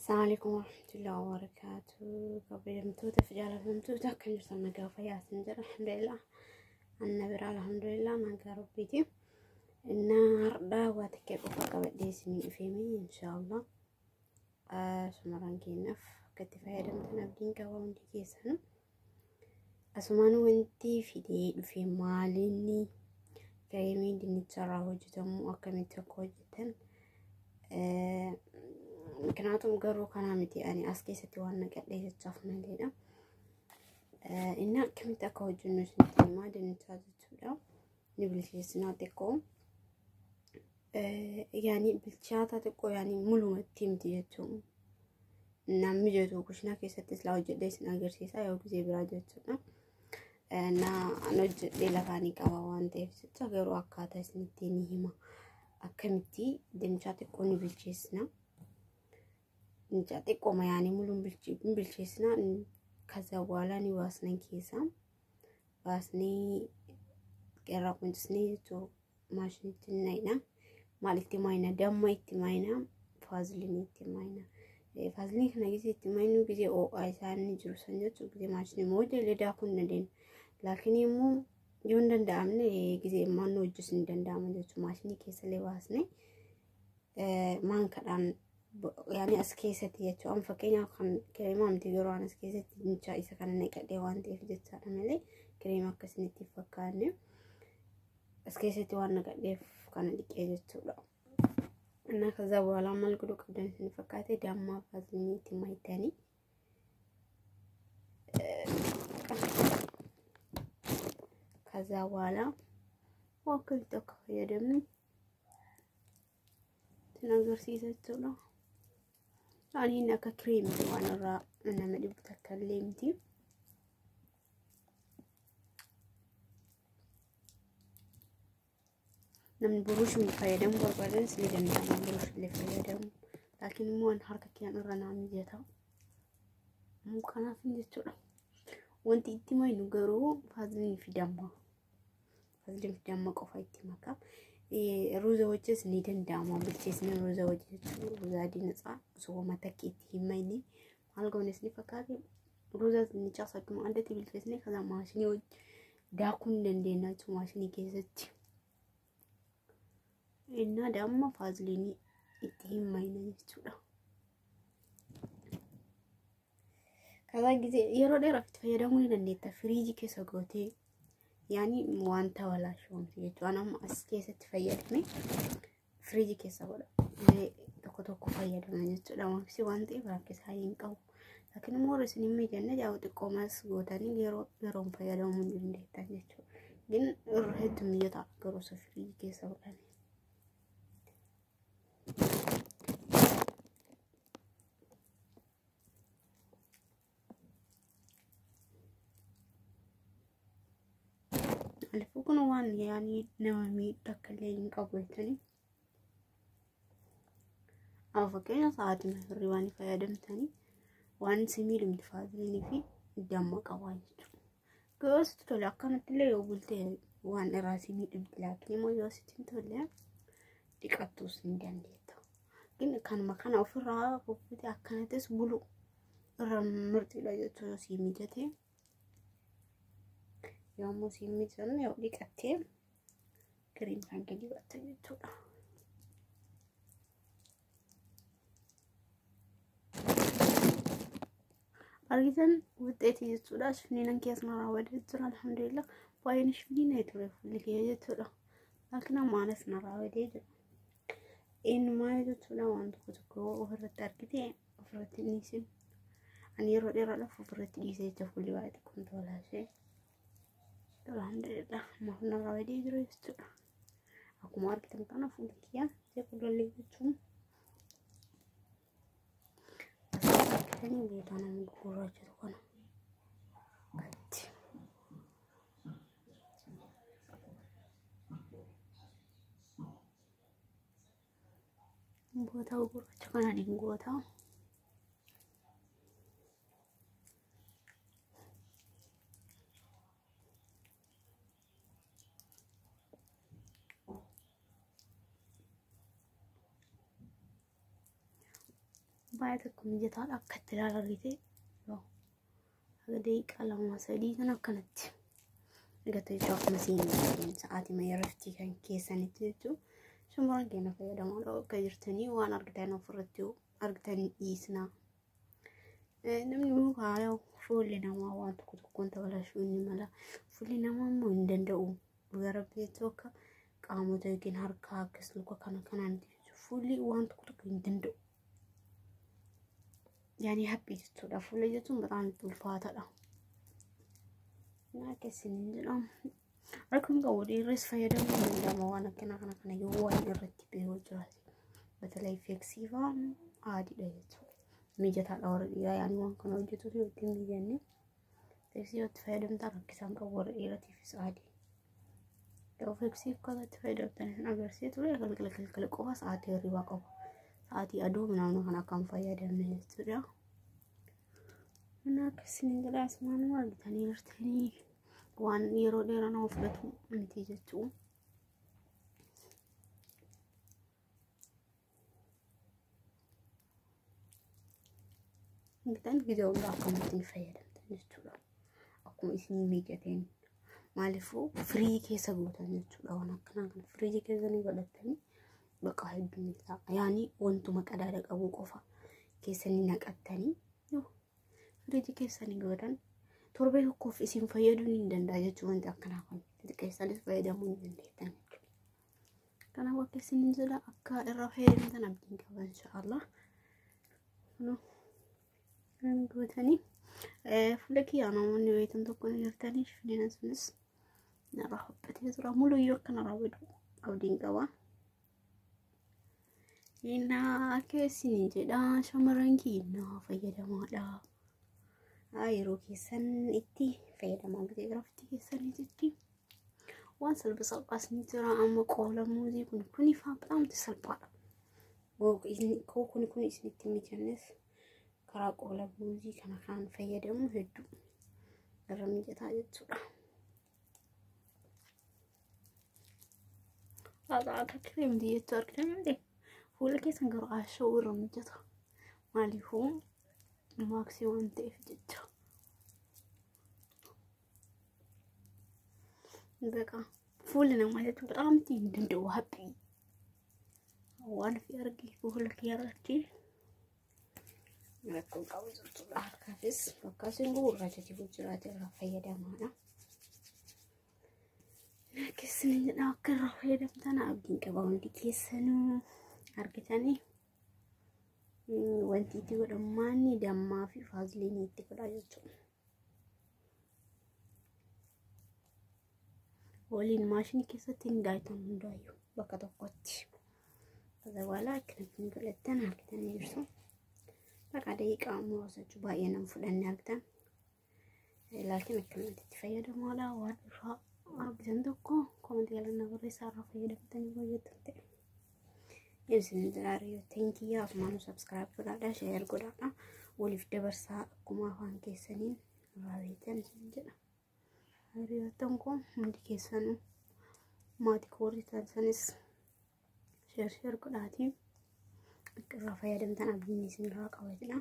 Assalamu alaikum warahmatullahi wabarakatuh. Kabajamtoota fi jaallatamtoota akkam jirtan nagaa fayyaa isin jedha. Alhamdulillah. Anna bira alhamdulillah nagaa rabbiiti. Innaa hardhaa waa xiqqee qofa qabadhee isinii dhufeemi inshaallah. Shamarran keenyaaf akka itti fayyadamtan abdiin qaba hundi keessan. Asumaan wanti fidee dhufe maalinni kireemii dinnicharraa hojjetamu akkamitti akka hojjetan ምክንያቱም garuu kanaa miti ani as keessatti waan naqadhee jechaaf maleedha. Inni akkamitti akka hojjennu isinitti himaa dinnichaa jechuudha. Ni bilcheessinaa xiqqoo. Yaani bilchaataa xiqqoo yaani mulumatti miti jechuudha. Namni jedhu kushinaa keessattis laa hojjedhee isin agarsiisa yoo gisee biraa jechuudha. Na an hojjedhee lafaanii qaba waan ta'eef jecha garuu akkaataa isinitti ni hima. Akkamitti dinnichaa xiqqoo ni bilcheessina. Dinnichaa xiqqooma yaani muluun bilcheessina. ከዛ በኋላ ni baasnan keessa baasnee irraa quncisnee jechuu maashinitti naqna. Maal itti maayina? Damma itti maayina. Faaziliinii itti maayina. Faaziliinii kana gisee itti maayinu gisee ho'aa isaa inni jiru san jechuu gisee maashinii immoo hojii daakuu hin dandeenyu. Laakiin immoo yoo hin danda'amne gisee immoo hojjechuun hin danda'amu jechuudha. Maashinii keessallee baasnee maankadhaan yaani as keessatti jechuudha. Amma fakkeenyaaf kan kireemaa miti yeroo as keessatti dinnichaa isa kana naqadhee waan ta'eef jechaadha malee kireema akkasinitti hin fakkaanne as keessatti waan naqadheef kana dhiqee jechuudha. እና ከዛ በኋላ maal godhuu qabdan isin fakkaate dammaa faaziliinii itti maayitanii ከዛ በኋላ akkamitti akka fayyadamnu isin agarsiisa jechuudha. Ani inni akka kireemii waan irraa nama dhibu takka illee miti. Namni buruushii fayyadamuu barbaadanis ni danda'ama buruushii illee fayyadamu. Laakiin immoo waan harka kiyaan irra naa mijata. Kanaaf jechuudha. Wanti itti maynu garuu faaziliinii fi damma. Faaziliinii fi damma qofa itti makaa. Ruuza wajjis ni danda'ama bilcheessine ruuza wajji jechuudha. Ruuza adii natsaa osoo takka itti hin mayne maal goones ni fakkaate ruuza dinnichaas akkuma addatti bilcheessine kaza maashinii daakuu ni dandeenya jechuudha maashinii keessatti. እና ደግሞ ፋዝሊኒ itti hin mayna jechuudha. ከዛ ጊዜ yeroo dheeraaf itti fayyadamuu ni dandeetta. Firiijii keessa gootee yaani wanta walaashoomti jechuudha. Amma as keessatti fayyadame firiijii keessa godha. Tokko tokko fayyadama jechuudha. Maksii waan ta'eef rakkisaa hin qabu. Laakiin immoo warri isin hin mijanne yaa'u xiqqoomas gootanii yeroo yeroon fayyadamuu ni dandeettan jechuudha. Gin irra hedduu mijataa garuu osoo firiijii keessa godhame. Maaliifuu kun waan yaani nama miidhu akka illee hin qabu jettanii. Amma fakkeenya sa'aatii hirrii waan fayyadamtanii waan si miidhu miti faaziliinii fi damma qabaa jechuudha. Garuu sitti tole akkanatti illee yoo bulte waan irraa si miidhu miti laakiin immoo yoo sitti hin tolle dhiqattuus ni dandeetta. Kanuma kana ofirraa kukkutee akkanattis bulu irra mirxiidha jechuudha yoo si mijate. Yoo ammoo si mijanne yoo dhiqattee kireem kan gadi batta jechuudha. Argitan wuxeeti jechuudha. Shifniinan keessa narraa badee jira alhamdulillah. Baay'een shifniina ture fuulli kiyya jechuudha. Laakiin amma anas narraa badee jira. Inni maal jechuudha waan tokko tokko ofirratti argite ofirratti dhiisin. Ani yeroo dheeraadhaaf ofirratti dhiisee jecha fuulli baay'ee xiqqoon tolaashee. Alhamdulillah amma narraa badee jira jechuudha. Akkuma argitan kana fuulli kiyya qulqullee jechuun. Argitanii beekaa nama gurgurraa kana. Gatti. Goota gurraacha kanaan hin goota. Baay'ee tokko mijataadha akka itti ilaalan argite. Haga daqiiqaa 2-3 kan akkanatti. Argatu jechuudha akkuma siin sa'aatii yerootti kan keessanitti jechuudha. Shamarran keenya fayyadamuudha akka jirtanii waan argitan ofirratti argitanii dhiisna. Namni mukaa fuulli namaa waan tokko tokkoon tabalashuu ni mala. Fuulli namaa immoo hin danda'u. Dhugaa rabbi jechuu akka qaamota yookiin harkaa akkas luka kana kanaan jechuudha. Fuulli waan tokko tokko hin danda'u. Yaani haphii jechuudha. Fuula jechuun baay'ee ulfaataadha. Akkasiin jedhamu. Rakkoon qabu dhiirris fayyadamuu ni danda'ama waan akkanaa kana kana yoo waan irratti beekuu jiraate. Batalee feeksii fa'aa adiidha jechuudha. Mijataadha warra dhiiraa yaani waan kana hojjetuuf yoo ittiin mijanne feeksii yoo itti fayyadamtan rakkisaan qabu warra dhiiratiifis adii. Yoo feeksii akkaataa itti fayyadamtan hin agarsiisu ture galgala galgala qofa sa'aatii hirribaa qaba. Sa'aatii aduu naannoo kana akka hin fayyadamne jechuudha. Mana akkasiin jedha asumaan argitanii jirtanii waan yeroo dheeraa nama fudhatu miti jechuudha. Argitan gizee hundaa akkamittiin fayyadamtan jechuudha. Akkuma isin mijateen maaliifuu firii keessa gootan jechuudha. Waan akkanaa kana firii keessa ni godhatanii bakka hedduun isaa yaani wantuma qadaada qabu qofa keessa ni naqattanii firiijii keessa ni gootan torbee tokkoof isin fayyaduu ni danda'a jechuudha. Wanti akkanaa kun xixiqqeessanis fayyadamuu ni dandeettan jechuudha. Kanaaf akka isin jedha akka irraa fayyadamtan abdiin qaba inshaallah. Gootanii fuula kiyyaa namoonni beektan tokko ni jirtanii fidina sunis narraa hophatee jira. Muluyyuu akka narraa badu abdiin qaba. Innaa akka isin jedha shamarran keenya fayyadamaadha. Yeroo keessan itti fayyadamaa gisee giraaftii keessanitti waan salpha salphaas ni jira. Amma qoola muuzii kun kuni fa'aa bataamti salphaadha. Kun kun isinitti mijannes karaa qoola muuzii kana kan fayyadamu hedduu irra mijataa jechuudha. Akka kireemti jechuu argitan malee fuula keessan garuu ashoo irra mijata. Maaliifuu maaksii waan ta'eef jecha. Beekaa fuulli namaa jechuun bataamti hin danda'u haphii. Waan fi argi fuula kee irratti rakkoon qabu jechuudha. Harkaafis bakka isin gurraacha jiraate irraa fayyadamaadha. Akkasiin jedha akka irraa fayyadamtan abdiin qaba hundi keessanuu argitanii wanti itti godhamaan dammaa fi faaziliinii itti godhaa jechuudha. Waliin maashinii keessatti hin daayitan hundaayyuu bakka tokkotti. Kaza በኋላ akkanatti godhattan argitanii jirtu. Bakka daqiiqaa muraasa jechuu baay'ee nama fudhanne argitan. Laakiin akkanatti itti fayyadamuudha waan irraa argitan tokko koomentii galannaa barreessaa irraa fayyadamtanii hojjetan ta'e. Ibsin jiraariyoo teenkiyyaa asumaanuu sabskiraayib godhaadha sheer godhaadha waliif dabarsaa akkuma afaan keessaniin irraa beektan isin jedha. Hiriyoottan koo hundi keessanuu maatii koo warri taasisanis sheer sheer godhaatii akka irraa fayyadamtan abdiin isin irraa qaba jedha.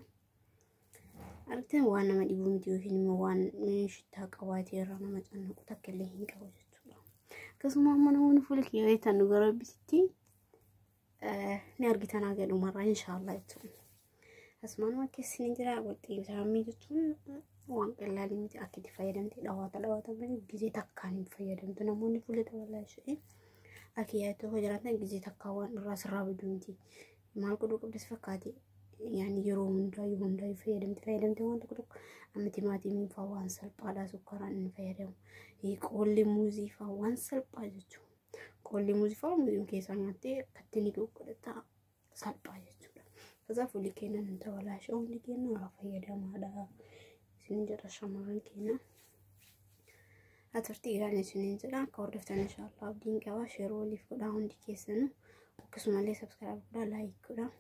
Argitan waan nama dhibuu miti yookiin immoo waan shittaa qabaatee irraa nama cannaqu takka illee hin qabu jechuudha. Akkasuma ammoo namoonni fuula kiyya beektan dhugaa rabbisitti ni argitan haga dhumarraa inshaallah jechuudha. Asumaan akka isin jira wixii saammii jechuun waan qalaalii miti akka itti fayyadamte dhawaata dhawaata malee gizee takkaan hin fayyadamtu namoonni fuula dabalaa ishee akka yaaddu tokko jiraatan gizee takkaa waan irraa sirraa baduu miti. Maal godhuu qabdas fakkaate yaani yeroo hundaayyuu hundaayyuu fayyadamte fayyadamte waan tokko tokko amma timaatimiin fa'aa waan salphaadha sukkaaraan hin fayyadamu. Qolli muuzii fa'aa waan salphaa jechuudha. Qolli muuzii fa'aa muuziin keessaa nyaattee akkatti ni godhata salphaa jechuudha. Kaza fuulli keenya nu tabalaashee hundi keenya irraa fayyadamaadha. Isin jedha shamarran keenya. Aturtii ilaalan isiniin jedha akka hordoftan inshaallah abdiin qaba sheeroo waliif godhaa hundi keessanuu akkasumallee sabskiraayib godhaa laayik godhaa.